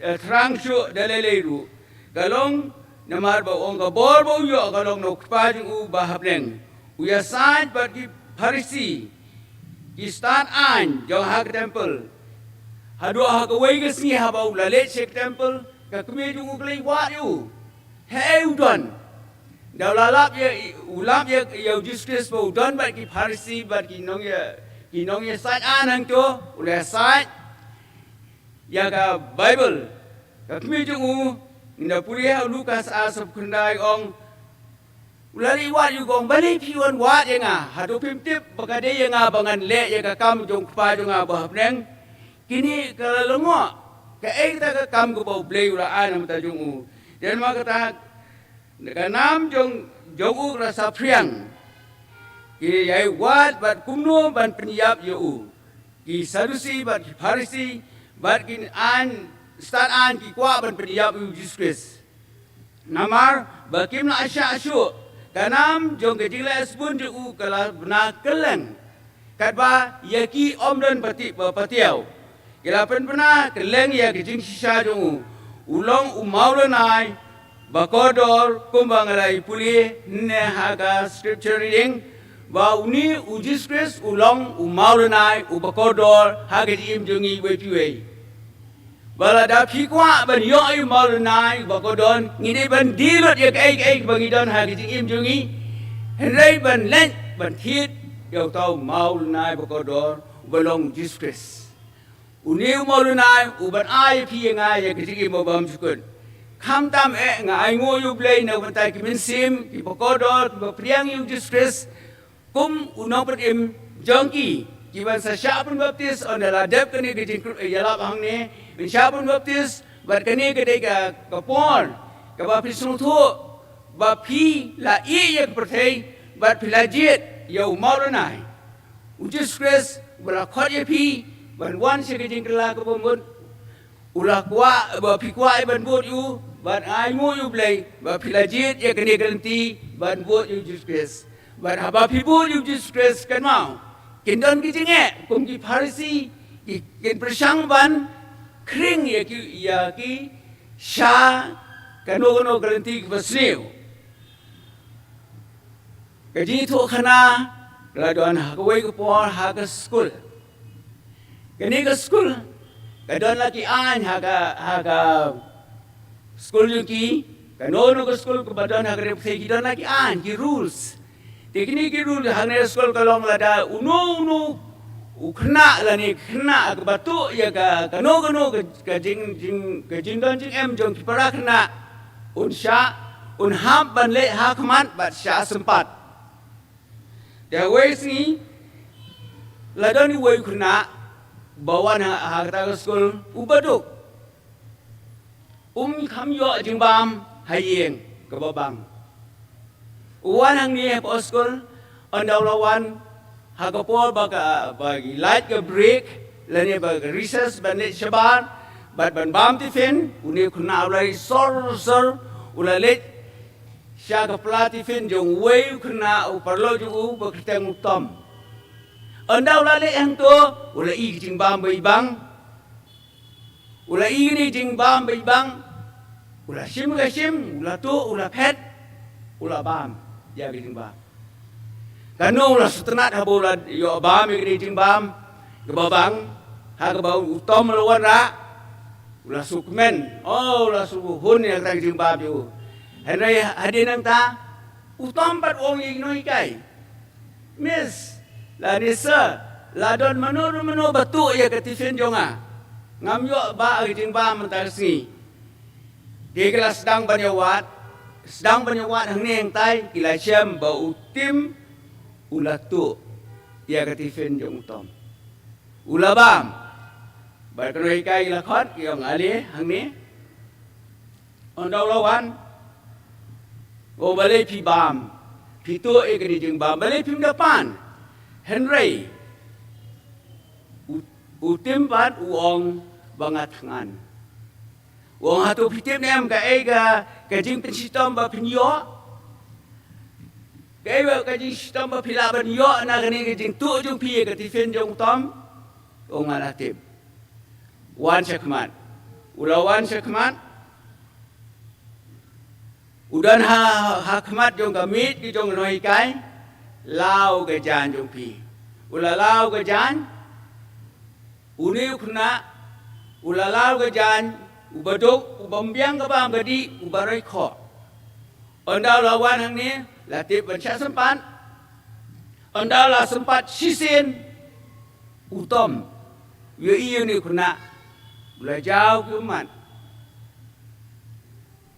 eh, thrang shuh da lei lei ruh. Ka long namar ba u ong ka bor ba u ïoh ka long na u Kpa jong u ba ha bneng. U ïasaid bad ki Pharisi, ki stad aiñ jong ha ka temple. Haduh ha kawei ka sngi haba u la leit sha ka temple, ka kmie jong u ka leit wad ïa u. Hei u don. Da u la lap ïa, u lap ïa, ïa u Jisu Khrist ba u don bad ki Pharisi bad ki nong ïa, ki nong ïasaid aiñ hangto, u la ïasaid ïa ka Baibl. Ka kmie jong u, ngi da pule ha u Lukas ar, sa phew khyndai, ong, u la leit wad ïa u, ka ong, balei phi wan wad ïa nga? Hato phim tip ba ka dei ïa nga ba ngan leh ïa ka kam jong u Kpa jong nga ba ha bneng? Kine ka la lyngngoh kaei kata ka kam kaba U Blei u la ai na bynta jong u. Dei namar kata ka nam jong, jong u ka la saphriang. Ki ïai wad bad kumno ban pynïap ïa u. Ki Sadusi bad ki Pharisi bad ki aiñ, stad aiñ ki kwah ban pynïap ïa u Jisu Khrist. Namar ba kim lah shah shuh, ka nam jong ka jingleh sbun jong u ka la bna kylleng. Katba ïa ki ym don pati ba patiaw. Ki la pynbna kylleng ïa ka jingshisha jong u. U long u mawlynnai ba kordor, kumba nga la ïa pule ne ha ka scripture reading, ba une u Jisu Khrist u long u mawlynnai uba kordor ha ka jingim jong ngi iwei pa iwei. Ba lada phi kwah ban ïoh ïa u mawlynnai uba kordor, ngi dei ban die lut ïa kaei kaei ba ngi don ha ka jingim jong ngi, hynrei ban leit ban thied ïa uta u mawlynnai ba kordor uba long u Jisu Khrist. Une u mawlynnai uban ai ïa phi ïa nga ïa ka jingim ba bymjukut. Khamtam eh nga ainguh ïa U Blei na ka bynta ki mynsiem kiba kordor kiba pdiang ïa u Jisu Khrist kum u nongpynim jong ki, kiban sa shah pynbaptis, ynda la dep kane ka jingïalap hangne, ban shah pynbaptis, bad kane ka dei ka, ka por kaba phin sngewthuh ba phi la ïeh ïa ka pyrthei bad phi la jied ïa u mawlynnai. U Jisu Khrist uba la khot ïa phi ban wan sha ka jingkylla kaba mut. U la kwah ba phi kwah ïa ban bud ïa u, bad ainguh ïa U Blei ba phi la jied ïa kane ka lynti ban bud ïa u Jisu Khrist. Bad haba phi bud ïa u Jisu Khrist, kynmaw, kin don ki jingeh kum ki Pharisi, ki, kin pyrshang ban khring ïa ki, ïa ki sha kano kano ka lynti kaba sniew. Ka jingïathuhkhana ka la don ha kawei ka por ha ka skul. Kane ka skul ka don la ki aiñ ha ka, ha ka skul jong ki. Kano kano ka skul kaba don ha kane ka pyrthei ki don la ki aiñ, ki rules. Te kine ki rules hangne ha skul ka long lada uno uno u khynnah lane khynnah kaba tuh ïa ka kano kano ka, ka jing, jing, ka jingdon jingem jong ki para khynnah, un shah, un hap ban leh ha khmat bad shah sympat. Te ha kawei sngi la don uwei u khynnah ba wan ha, ha kata ka skul uba duk. Um kham ïoh jingbam ha ïing kaba bang. U wan hangne hapoh skul, ynda u la wan ha ka por ba ka, ba ki lait ka break lane ba ka recess ban leit shabar bad ban bam tiffin, une u khynnah u la leit sor sor, u la leit sha ka pla tiffin jong uwei u khynnah u paralok jong u ba kyrteng u Tom. Ynda u la leit hangto, u la ïoh jingbam ba i bang. U la ïoh kane ka jingbam ba i bang. U la shim ka shim, u la tuh, u la phet, u la bam ïa ka jingbam. Kano u la sngewtynnat haba u la ïoh bam ïa kane ka jingbam kaba bang, ha kaba u Tom u la wanrah, u la sngewkmen, oh, u la sngewhun ïa kata ka jingbam jong u. Hynrei hadien nangta u Tom pat u ong ïa ki nonghikai, Miss, lane Sir, la don mano mano ba tuh ïa ka tiffin jong nga. Ngam ïoh bah ka jingbam mynta ka sngi. Te ki la sdang ban ïawad, sdang ban ïawad hangne hangtai, ki la shem ba u Tim u la tuh ïa ka tiffin jong u Tom. U la bam. Bad ki nonghikai ki la khot, ki ong, ale hangne. Ynda u la wan, u ong, balei phi bam? Phi tuh ïa kane ka jingbam, balei phim da pan? Hynrei u, u Tim pat u ong, ba nga thngan. U ong, hato phi tip ne em kaei ka, ka jingpynshitom ba phin ïoh? Kaei ba ka jingshitom ba phi lah ban ïoh na kane ka jingtuh jong phi ïa ka tiffin jong u Tom? U ong, nga la tip. Wan sha khmat. U la wan sha khmat. U don ha, ha khmat jong ka miej ki jong ki nonghikai. Law ka jaiñ jong phi. U la law ka jaiñ. Une u khynnah u la law ka jaiñ, uba duk, uba ym biang ka bam ka dih, uba roi khoh. Ynda u la wan hangne, la tip ban shah sympat. Ynda u la sympat shisien, u Tom u ïohi ïa une u khynnah u la jaw ki ummat.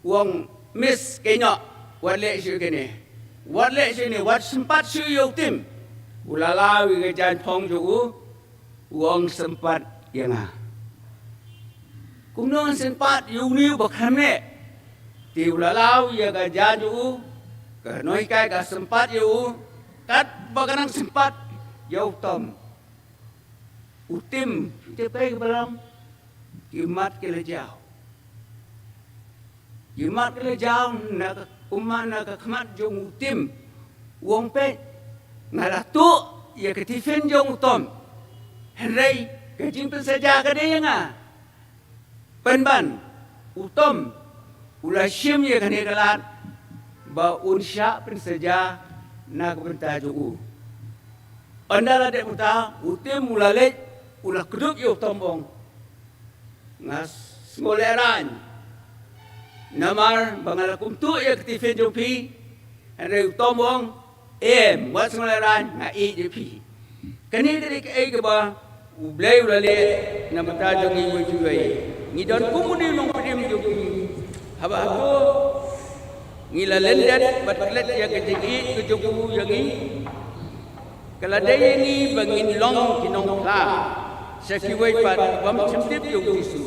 U ong, Miss, kynnoh, wat leh shuh kane. Wat leh shuh ne, wat sympat shuh ïa u Tim. U la law ïa ka jaiñ phong jong u, u ong, sympat ïa nga. Kumno ngan sympat ïa une uba khlem leh? Te u la law ïa ka jaiñ jong u, ka nonghikai ka sympat ïa u, katba ka nang sympat ïa u Tom. U Tim, te peit kaba long, ki mat ki la jaw. Ki mat ki la jaw na ka, kumba na ka khmat jong u Tim. U ong, peit, nga la tuh ïa ka tiffin jong u Tom. Hynrei ka jingpynshitom ka dei ïa nga. Pynban, u Tom u la shim ïa kane ka lad ba un shah pynshitom na ka bynta jong u. Ynda la dep mynta, u Tim u la leit, u la kdup ïa u Tom, u ong, nga sngewlehraiñ. Namar ba nga la kumtuh ïa ka tiffin jong phi. Hynrei u Tom u ong, em, wat sngewlehraiñ, nga ïeit ïa phi. Kane ka dei kaei kaba U Blei u la leh na ka bynta jong ngi iwei pa iwei. Ngi don kum une u nongpynim jong u. Haba hato ngi la lyndet bad klet ïa ka jingïeit ka jong u ïa ngi, ka la dei ïa ngi ba ngin long ki nongphla sha kiwei pat ki bym shym tip ïa u Jisu.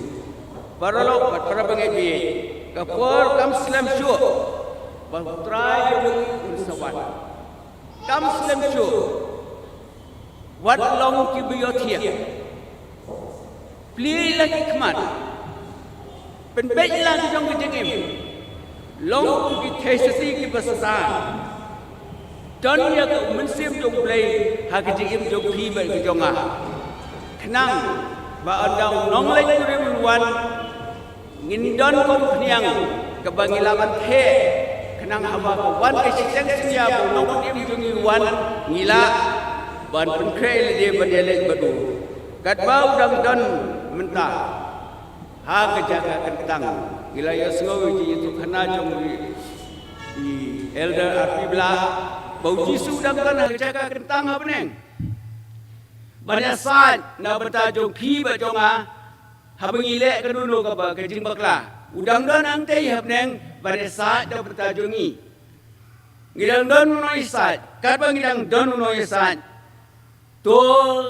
Paralok bad para bangeit, ka por kam slem shuh ba U Trai jong ngi un sa wan. Kam slem shuh. Wat long kiba ïohthiah. Plie la ki khmat. Pynbeit la ki jong ka jingim. Long kum ki theisotti kiba sah. Don ïa ka mynsiem jong U Blei ha ka jingim jong phi bad ka jong nga. Khnang ba ynda u nongleit kurim un wan, ngin don ka umphniang kaba ngi lah ban theh, khnang haba ka wan ka shiteng synñia ba u nongpynim jong ngi u wan, ngi lah ban pynkhreh lade ban ïaleit bad u. Katba u dang don mynta ha ka jaka kyntang, ngi la ïohsngew ïa ka jingïathuhkhana jong i Elder Arpibla ba u Jisu u dang don ha ka jaka kyntang ha bneng. ban ïasaid na bynta jong phi bad jong nga, haba ngi leh kano kano kaba ka jingbakla. U dang don hangtei ha bneng ban ïasaid na bynta jong ngi. Ngi dang don u nongïasaid, katba ngi dang don u nongïasaid, to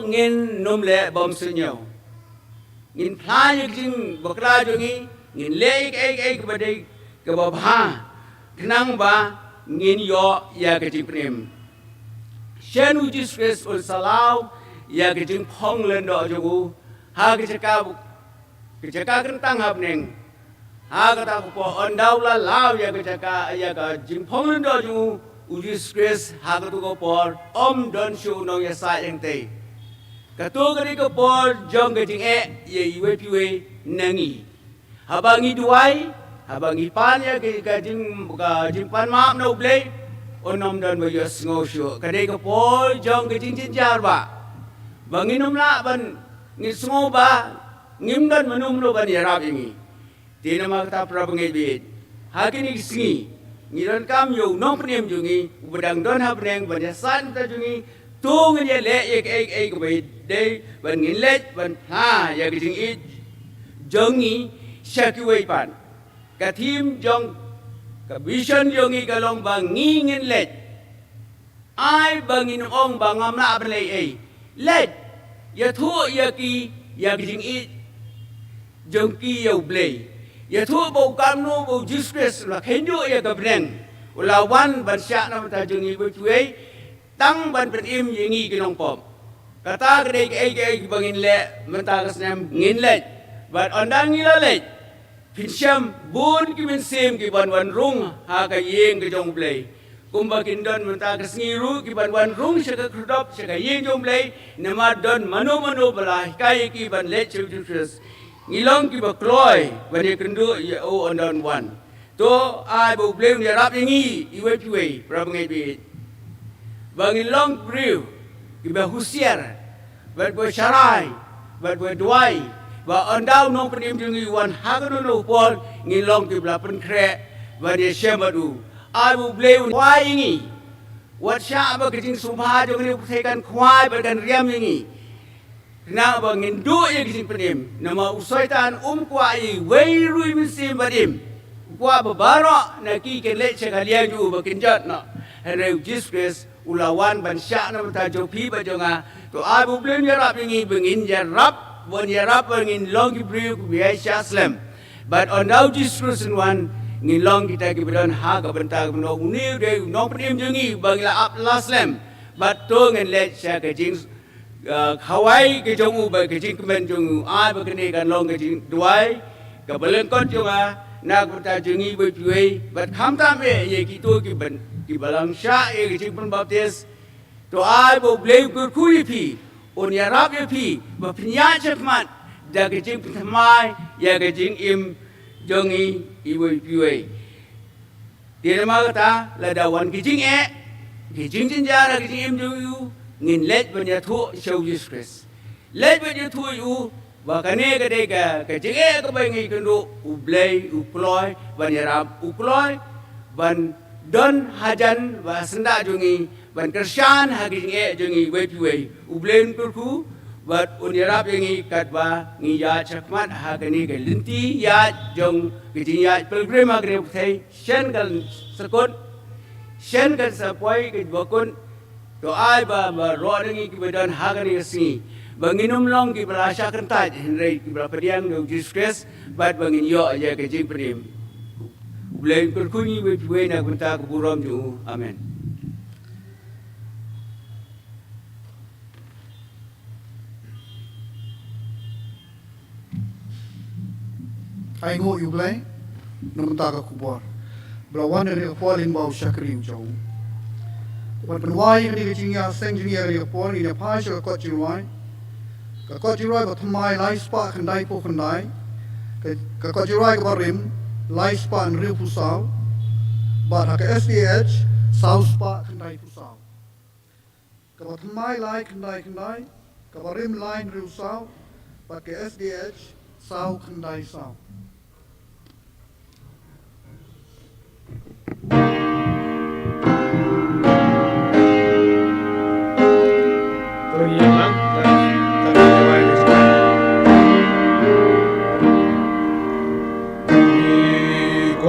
ngin nym leh bymsuidñiew. Ngin phla ïa ka jingbakla jong ngi, ngin leh ïa kaei kaei kaba dei kaba bha, khnang ba ngin ïoh ïa ka jingpynim. Shen U Jisu Khrist un sa law ïa ka jingphong lyngdoh jong u ha ka jaka, ka jaka kyntang ha bneng. Ha kata ka por, ynda u la law ïa ka jaka, ïa ka jingphong lyngdoh jong u, U Jisu Khrist, ha kata ka por ym don shuh u nongïasaid hangtei. Kato ka dei ka por jong ka jingeh ïa iwei pa iwei na ngi. Haba ngi duwai, haba ngi pan ïa ka, ka jing, ka jingpan map na U Blei, un ym don ba ïohsngew shuh. Ka dei ka por jong ka jingjynjar ba, ba ngin ym lah ban, ngin sngew ba ngim don mano mano ban ïarap ïa ngi. Te namar kata, para bangeit, ha kine ki sngi ngi donkam ïa u nongpynim jong ngi uba dang don ha bneng ban ïasaid na bynta jong ngi. To ngin ïaleh ïa kaei kaei kaba dei ban ngin leh ban phla ïa ka jingïeit jong ngi sha kiwei pat. Ka thim jong ka vision jong ngi ka long ba ngi ngin leh. Ai ba ngin ong ba ngam lah ban leh ei. Leh, ïathuh ïa ki ïa ka jingïeit jong ki ïa U Blei. Ïathuh ba u kamno ba U Jisu Khrist u la kheiñduh ïa ka bneng, u la wan ban shah na bynta jong ngi iwei pa iwei, tang ban pynim ïa ngi ki nongpop. Kata ka dei kaei kaei ba ngin leh mynta ka snem, ngin leh. Bad ynda ngi la leh, phin shem bun ki mynsiem ki ban wan rung ha ka ïing ka jong U Blei. Kumba kin don mynta ka sngi ruh ki ban wan rung sha ka khyrdop, sha ka ïing jong U Blei, namar don mano mano ba la hikai ïa ki ban leh sha U Jisu Khrist. Ngi long kiba kloi ban ïakynduh ïa u ynda un wan. To ai ba U Blei un ïarap ïa ngi iwei pa iwei, para bangeit, ba ngin long briew kiba husiar, bad ba sharai, bad ba duwai, ba ynda u nongpynim jong ngi u wan ha kano kano ka por, ngin long kiba la pynkhreh ban ïashem bad u. Ai ba U Blei un duwai ïa ngi. Wat shah ba ka jingsngewbha jong kane ka pyrthei kan khwai bad kan riam ïa ngi. Khnang ba ngin duh ïa ka jingpynim, namar u Soitan um kwah ïa iwei ruh i mynsiem ban im. U kwah ba baroh na ki kin leit sha ka liang jong u ba kin jot noh. Hynrei U Jisu Khrist u la wan ban shah na bynta jong phi bad jong nga. To ai ba U Blei un ïarap ïa ngi ba ngin ïarap, ban ïarap ba ngin long ki briew kiba ïaishah slem. Bad ynda U Jisu Khrist un wan, ngin long kita kiba don ha ka bynta kaba noh. Une u dei u nongpynim jong ngi ba ngi la ap la slem. Bad to ngin leit sha ka jing ah, khawai ka jong u bad ka jingkmen jong u. Ai ba kane kan long ka jingduwai kaba lyngkot jong nga na ka bynta jong ngi iwei pa iwei, bad khamtam eh ïa kito ki ban, kiba la shah ïa ka jingpynbaptis. To ai ba U Blei un kyrkhu ïa phi, un ïarap ïa phi ba phin ïaid shakhmat da ka jingpynthymmai ïa ka jingim jong ngi iwei pa iwei. Te namar kata, lada wan ki jingeh, ki jingjynjar ha ki jingim jong u, ngin leit ban ïathuh sha U Jisu Khrist. Leit ban ïathuh ïa u ba kane ka dei ka, ka jingeh kaba ngi kynduh. U Blei u kloi ban ïarap, u kloi ban don hajan bad ha syndah jong ngi, ban kyrshan ha ki jingeh jong ngi iwei pa iwei. U Blei un kyrkhu bad un ïarap ïa ngi katba ngi ïaid shakhmat ha kane ka lynti ïaid jong ka jingïaid pilgrim ha kane ka pyrthei. Shen kan sa kut, shen kan sa poi kaba kut. To ai ba baroh na ngi kiba don ha kane ka sngi ba ngin ym long kiba la shah kyntait, hynrei kiba la pdiang da U Jisu Khrist, bad ba ngin ïoh ïa ka jingpynim. U Blei un kyrkhu ïa ngi iwei pa iwei na ka bynta ka burom jong u. Amen. Ai nguh ïa U Blei na ka bynta ka khubor ba la wan ha kane ka por lyngba u shakri u jong u. Ban pynwai ïa kane ka jingïaseng jong ngi ha kane ka por, ngin ïa phai sha ka kot jingrwai. Ka kot jingrwai bathymmai lai spah khyndaiphew khyndai. Ka, ka kot jingrwai kaba rim lai spah hynriewphew saw. Bad ha ka S D A H saw spah khyndaiphew saw. Kaba thymmai lai khyndai khyndai, kaba rim lai hynriew saw, bad ka S D A H saw khyndai saw.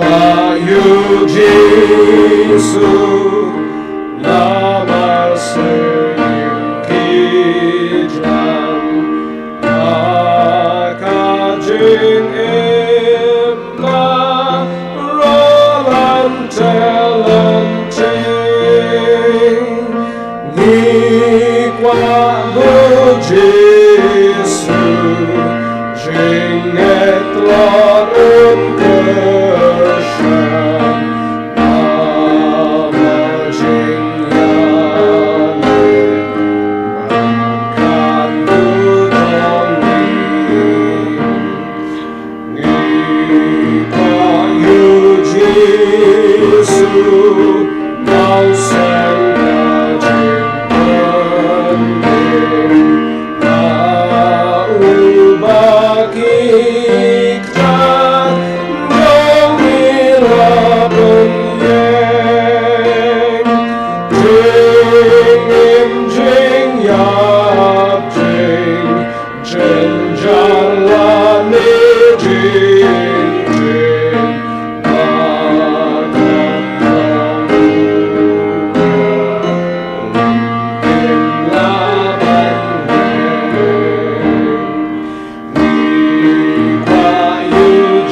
Ïa u Jisu, la mar syriem ki jlan, ha ka jingim baroh lynter lynter. Ngi kwah ba u Jisu jingngeit la ryngkat sha, namar jingïaleh ban kan duh jong ngi. Ngi kwah ïa u Jisu, nongsan ka jingpynim, ha uba ki kjat jong ngi la pynïeng. Jingim, jingïap, jing jynjar lane jingthiah, ba ka jong u Trai la ban ïeng. Ngi kwah ïa u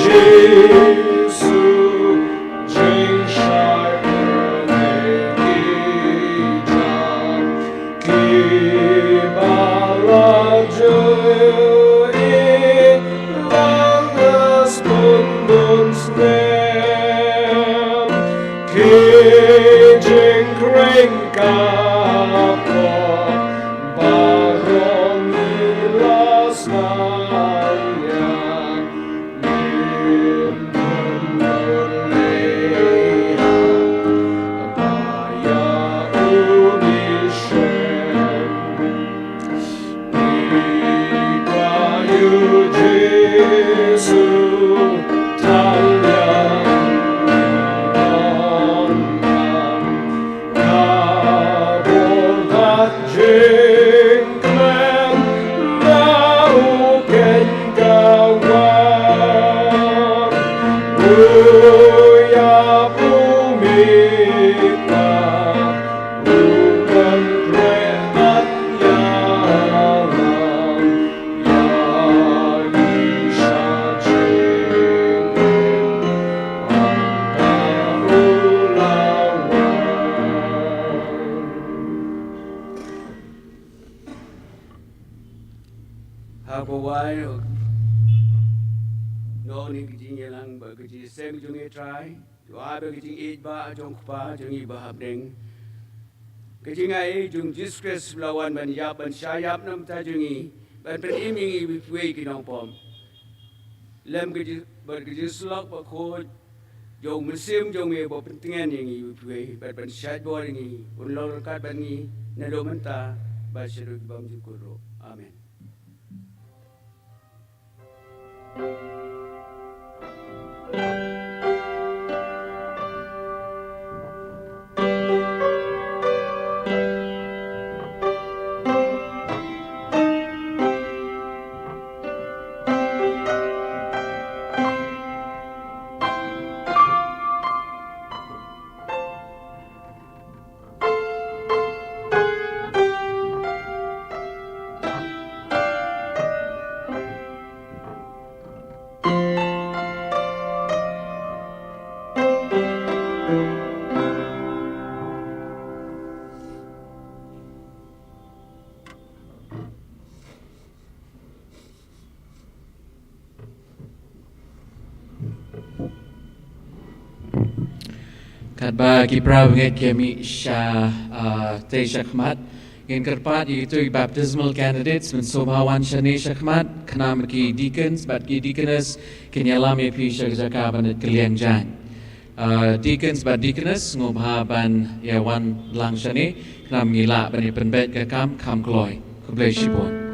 Jisu, jingshai kynthei ki jam, kiba la ju ïalang bun bun snem, ki jingkhring ka pop, baroh ngi la sngewthuh ïa. Jingkmen na u kynja ka wan, u ïap u mih pat, u pyntrei ïalam ïa ngi sha jingim, haba u la wan. Ha kawei, nongni ka jingïalang bad ka jingïaseng jong ngi Trai, to ai ba ka jingïeit ba jong u Kpa jong ngi ba ha bneng, ka jingai jong u Jisu Khrist ba la wan ban ïap ban shah ïap na ka bynta jong ngi, ban pynim ïa ngi iwei pa iwei ki nongpop, lem ka ji-, bad ka jingïasyllok bakhuid jong u Mynsiem jong me ba pyntngen ïa ngi iwei pa iwei, bad ban shait bor ïa ngi, un long ryngkat bad ngi naduh mynta bad shaduh ki bymjukut ruh. Amen. Katba ki para bangeit ki mih sha, ah, tei sha khmat, ngin kyrpad ïa kito ki baptismal candidates ban sngewbha wan shane sha khmat, khnang ba ki deacons bad ki deaconess kin ïalam ïa phi sha ka jaka ban leit kylliang jaiñ. Ah, deacons bad deaconess, sngewbha ban ïa wan lang shane, khnang ba ngin lah ban ïa pynbeit ka kam kham kloi. Khublei shibun.